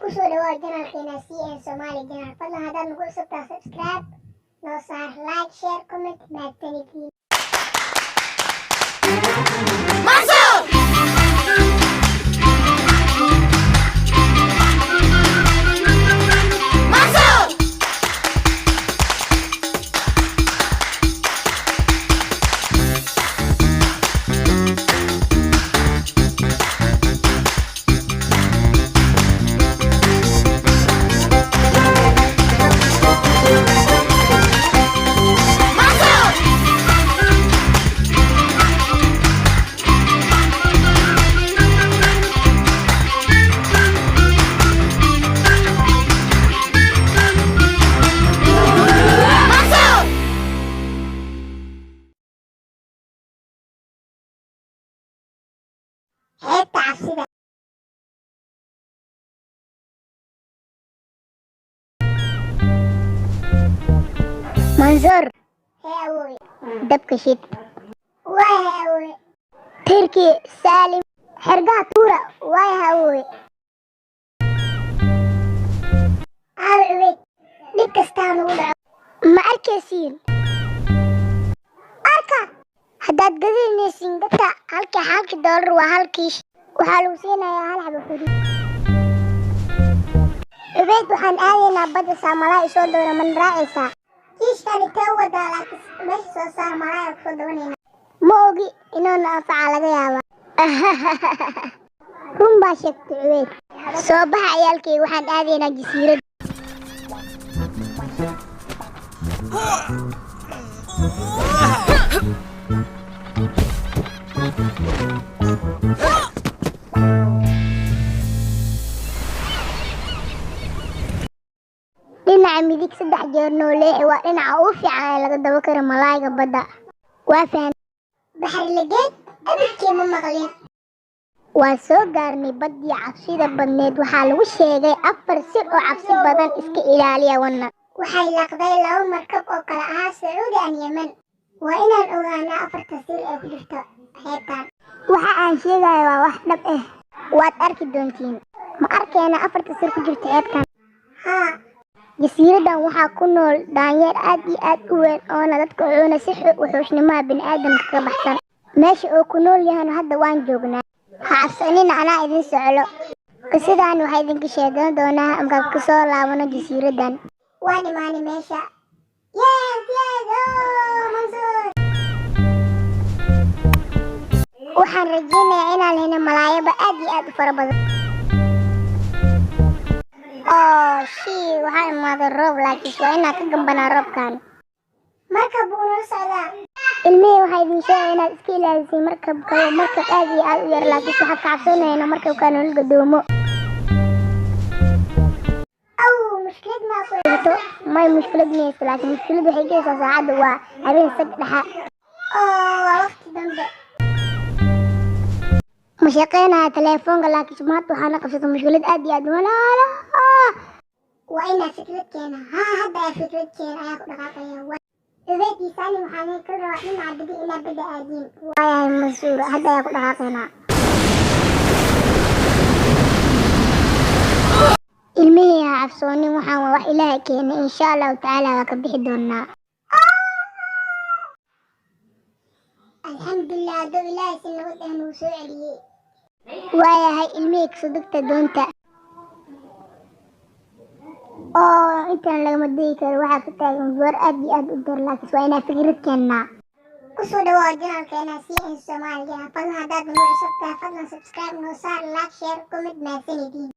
Kusoo dhawaad channelkeena CN Somali Channel. Fadlan haddaad nagu cusubtahay, subscribe noo saar, like, share, comment. Mahadsanidin. Mansour! Mansour! Mansour! Mansour! Xeebta cabsida. Mansuur. Hee awoowe. Dabka shid. Waay awoowe. Tirki, Saalim, xergaha tuura. Waay awoowe. Aawe Cubeyd? Dhib kastaa nagu dhaco. Ma arkaysiin? Arka. Haddaad gadinaysiin dadka halkii doolar waa hal kiish. Waxaa lagu siinayaa hal xabo xuri. Cubeyd, waxaan aadaynaa badda saamalaa isoo doona, mana raacaysaa? Kiishkani tee wadaa, laakiin meesha soo saar, malaaya kusoo dabanayna. Ma ogi, inuuna anfaca laga yaabaa. Run baa sheegtay, Cubeyd. Soo baxa ciyaalkayga, waxaan aadaynaa jasiirad. Dhinaca midig saddex jeer noo leexi, waa dhinaca ugu fiican ee laga daba karo malaayga badda. Waa fahan. Baxri lageed abidkii ma maqlin. Waa soo gaarnay baddii cabsida badneed. Waxaa lagu sheegay afar sir oo cabsi badan, iska ilaaliya wana. Waxay laqday laba markab oo kala ahaa Sacuudi and Yemen. Waa inaan ogaanaa afarta sir ee ku jirta xeebtan. Waxa aan sheegayo waa wax dhab ah. Waad arki doontiin. Ma arkeena afarta sir ku jirta xeebtan? Haa. Jasiiradan waxaa ku nool daanyeer aad iyo aad u weyn oona dadka cuna si wuxuusnimaha bini'aadamka ka baxsan. Meesha uu ku nool yahana hadda waan joognaa. Ha cabsanina, anaa idin soclo. Qisadan waxaa idinka sheegan doonaa markaan kusoo laabano jasiiradan. Waan imaanay meesha. Yes, oh, Mansuur. Waxaan rajeynayaa inaan helno malaayaba aad iyo aad u fara badan. Oh, shii, waxaa imaaday roob, laakiin waa inaan ka gambanaa roobkan. Markab buu nala socdaa. Ilmihii, waxaa idin sheegaya inaad iska ilaalisay markabka. Waa markab aad iyo aad u yar, laakiin waxaad ka cabsanayna markabka nolol gadoomo. Aw, mushkilad maa ku haysato? May, mushkilad maysto, laakiin mushkilad waxay geysaa saacadda waa habeen sag dhexa. Oh, waa waqti dambe. Ma shaqeynaya telefoonka, laakiin maanta waxaana qabsatay mushkilad aad iyo aad walaala. Waa inaa fikrad keena. Haa, hadda ayaa fikrad keena, ayaa ku dhaqaaqaya. Cubeyd iyo Saalim, waxaan kala rabaa dhinaca bidi inaa badda aadiin. Waayahay Mansuur, hadda ayaa ku dhaqaaqaynaa. Ilmihii, ha cabsoonin, waxaan waa wax Ilaahay keenay. Insha Allahu tacaala waa ka bixi doonaa. Alxamdulilah, hadduu Ilaahay si nabad ah nagu soo celiyey. Waayahay ilmihii, kasoo degta doonta. Oo intaan lagama degi karo, waxaa ka taagan goor aad iyo aad u dar, laakiin waa inaa fikrad keennaa. Kusoo dhawaad channelkeena CN Somali Channel. Fadlan haddaad nagu cusub tahay, fadlan subscribe noo saar, like, share, comment. Mahadsanidin.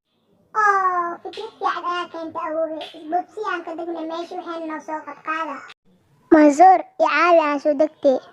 Oo fikrad fiican ayaa keenta, awoowe. Isboobsi aan ka degna meesha, waxayna noo soo qadqaada. Mansuur, i caawi aan soo degtay.